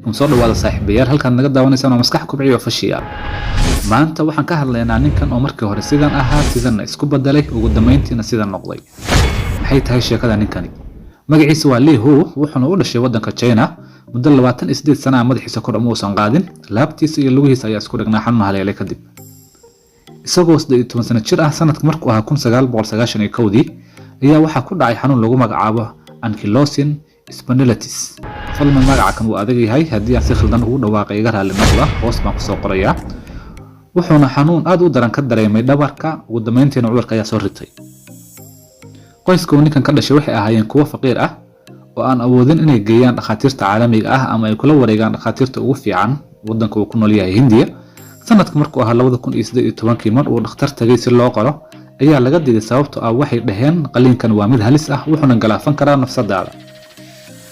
Kun soo dhawaada, saaxiibayaal. Halkaad naga daawanaysaan waa Maskax Kubciyo Official. Maanta waxaan ka hadlaynaa ninkan oo markii hore sidan ahaa, sidanna isku bedelay, ugu dambeyntiina sidan noqday. Maxay tahay sheekada ninkani? Magaciisa waa Li Hu, wuxuuna u dhashay waddanka China. Muddo 28 sana ah madaxiisa kor uma uusan qaadin. Laabtiisa iyo lugihiisa ayaa isku dhignaa xanuun haleelay kadib. Isagoo 18 sano jir ah, sanadka markuu ahaa 1991-dii, ayaa waxaa ku dhacay xanuun lagu magacaabo ankylosing spondylitis. Fadlan, magaca kan wuu adag yahay, haddii aan si khaldan ugu dhawaaqay iga raalli noqda, hoos baan kusoo qorayaa. Wuxuuna xanuun aad u daran ka dareemay dhabarka. Ugu dambeyntiina cudurka ayaa soo ritay. Qoyska uu ninkan ka dhashay waxay ahaayeen kuwo faqiir ah oo aan awoodin inay geeyaan dhakhaatiirta caalamiga ah ama ay kula wareegaan dhakhaatiirta ugu fiican waddanka uu ku nool yahay, Hindiya. Sanadka markuu ahaa 2018-kii, mar uu dhakhtar tagay si loo qalo ayaa laga diiday, sababtoo ah waxay dhaheen qaliinkan waa mid halis ah, wuxuuna galaafan karaa nafsadaada.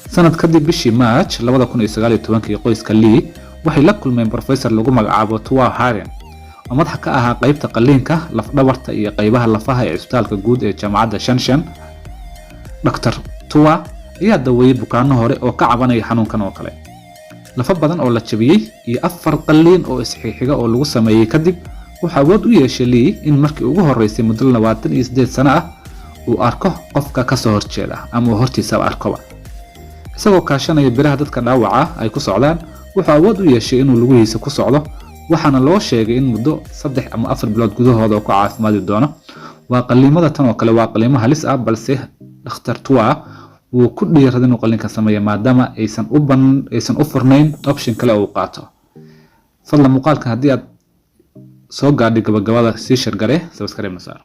Sanad kadib, bishii March 2019-kii, qoyska Lee waxay la kulmeen professor lagu magacaabo Tua Haren, oo madaxa ka ahaa qaybta qaliinka lafdhabarta iyo qaybaha lafaha ee cisbitaalka guud ee jaamacadda Shanshan. Dr Tua ayaa daweeyey bukaano hore oo ka cabanaya xanuunkan oo kale. Lafa badan oo la jabiyey iyo afar qaliin oo isxixiga oo lagu sameeyey kadib, wuxuu awood u yeeshay Lee in markii ugu horeysay muddo 28 sano ah uu arko qofka kasoo horjeeda ama uu hortiisaba arkoba. Isagoo kaashanaya biraha dadka dhaawaca ay ku socdaan, wuxuu awood u yeeshay inuu lugihiisa ku socdo, waxaana loo sheegay in muddo 3 ama 4 bilood gudahooda uu ku caafimaadi doono. Waa qaliimada tan oo kale waa qaliimo halis ah, balse dhakhtar Tua wuu ku dhiiraday inuu qaliinka sameeyo, maadaama aysan u furnayn option kale oo uu qaato. Fadlan, muuqaalkan haddii aad soo gaadhay gabagabada, sii share garee, subscribe na saar.